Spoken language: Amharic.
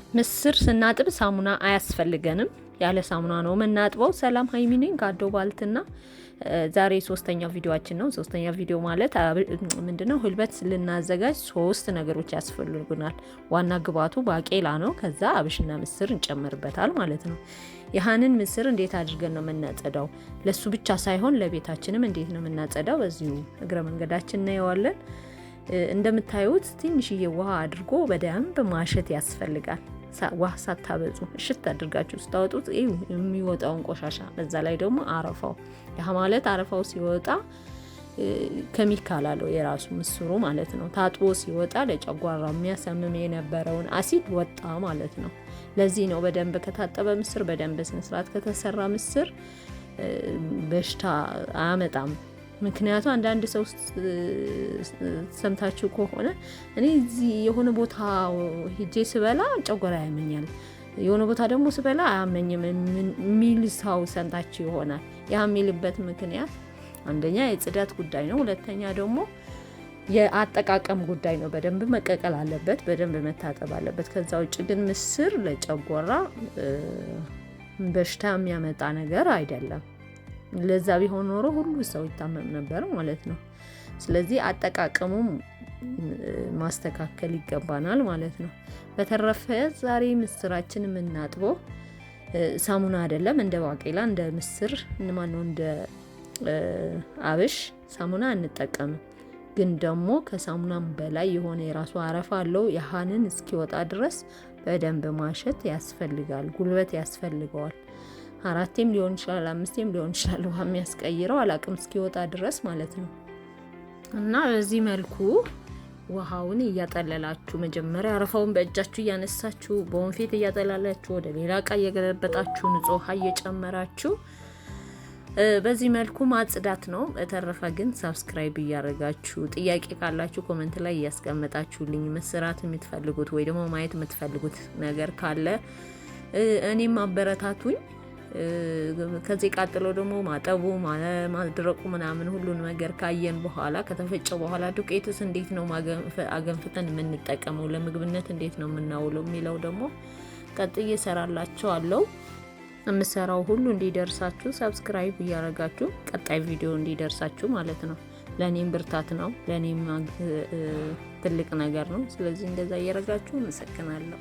ምስር ስናጥብ ሳሙና አያስፈልገንም። ያለ ሳሙና ነው የምናጥበው። ሰላም፣ ሀይሚ ነኝ ከአዶ ባልትና። ዛሬ ሶስተኛው ቪዲዮአችን ነው። ሶስተኛው ቪዲዮ ማለት ምንድነው? ህልበት ልናዘጋጅ ሶስት ነገሮች ያስፈልጉናል። ዋና ግብአቱ ባቄላ ነው። ከዛ አብሽና ምስር እንጨምርበታል ማለት ነው። ይህንን ምስር እንዴት አድርገን ነው የምናጸዳው? ለሱ ብቻ ሳይሆን ለቤታችንም እንዴት ነው የምናጸዳው? በዚሁ እግረ መንገዳችን እናየዋለን። እንደምታዩት ትንሽዬ ውሃ አድርጎ በደንብ ማሸት ያስፈልጋል። ውሃ ሳታበዙ እሽት አድርጋችሁ ስታወጡት የሚወጣውን ቆሻሻ፣ በዛ ላይ ደግሞ አረፋው፣ ያ ማለት አረፋው ሲወጣ ኬሚካል አለው የራሱ ምስሩ ማለት ነው። ታጥቦ ሲወጣ ለጨጓራ የሚያሳምም የነበረውን አሲድ ወጣ ማለት ነው። ለዚህ ነው በደንብ ከታጠበ ምስር፣ በደንብ ስነስርዓት ከተሰራ ምስር በሽታ አያመጣም። ምክንያቱ አንዳንድ ሰው ሰምታችሁ ከሆነ እኔ እዚህ የሆነ ቦታ ሂጄ ስበላ ጨጓራ ያመኛል፣ የሆነ ቦታ ደግሞ ስበላ አያመኝም የሚል ሰው ሰምታችሁ ይሆናል። ያ የሚልበት ምክንያት አንደኛ የጽዳት ጉዳይ ነው፣ ሁለተኛ ደግሞ የአጠቃቀም ጉዳይ ነው። በደንብ መቀቀል አለበት፣ በደንብ መታጠብ አለበት። ከዛ ውጭ ግን ምስር ለጨጓራ በሽታ የሚያመጣ ነገር አይደለም። ለዛ ቢሆን ኖሮ ሁሉ ሰው ይታመም ነበር ማለት ነው። ስለዚህ አጠቃቀሙም ማስተካከል ይገባናል ማለት ነው። በተረፈ ዛሬ ምስራችን የምናጥበው ሳሙና አይደለም፣ እንደ ባቄላ፣ እንደ ምስር፣ ማነው፣ እንደ አብሽ ሳሙና አንጠቀምም። ግን ደግሞ ከሳሙናም በላይ የሆነ የራሱ አረፋ አለው። ያህንን እስኪወጣ ድረስ በደንብ ማሸት ያስፈልጋል፣ ጉልበት ያስፈልገዋል። አራቴም ሊሆን ይችላል፣ አምስቴም ሊሆን ይችላል። ውሃ የሚያስቀይረው አላቅም፣ እስኪወጣ ድረስ ማለት ነው። እና በዚህ መልኩ ውሃውን እያጠለላችሁ፣ መጀመሪያ አረፋውን በእጃችሁ እያነሳችሁ፣ በወንፊት እያጠላላችሁ፣ ወደ ሌላ እቃ እየገለበጣችሁ፣ ንጹህ ውሃ እየጨመራችሁ በዚህ መልኩ ማጽዳት ነው። በተረፈ ግን subscribe እያደረጋችሁ፣ ጥያቄ ካላችሁ comment ላይ እያስቀመጣችሁልኝ፣ መስራት የምትፈልጉት ወይ ደግሞ ማየት የምትፈልጉት ነገር ካለ እኔም አበረታቱኝ። ከዚህ ቀጥሎ ደግሞ ማጠቡ፣ ማድረቁ ምናምን ሁሉን ነገር ካየን በኋላ፣ ከተፈጨ በኋላ ዱቄትስ እንዴት ነው አገንፍተን የምንጠቀመው፣ ለምግብነት እንዴት ነው የምናውለው የሚለው ደግሞ ቀጥዬ እሰራላችኋለሁ። የምሰራው ሁሉ እንዲደርሳችሁ subscribe እያደረጋችሁ፣ ቀጣይ ቪዲዮ እንዲደርሳችሁ ማለት ነው። ለእኔም ብርታት ነው፣ ለእኔም ትልቅ ነገር ነው። ስለዚህ እንደዛ እያደረጋችሁ፣ አመሰግናለሁ።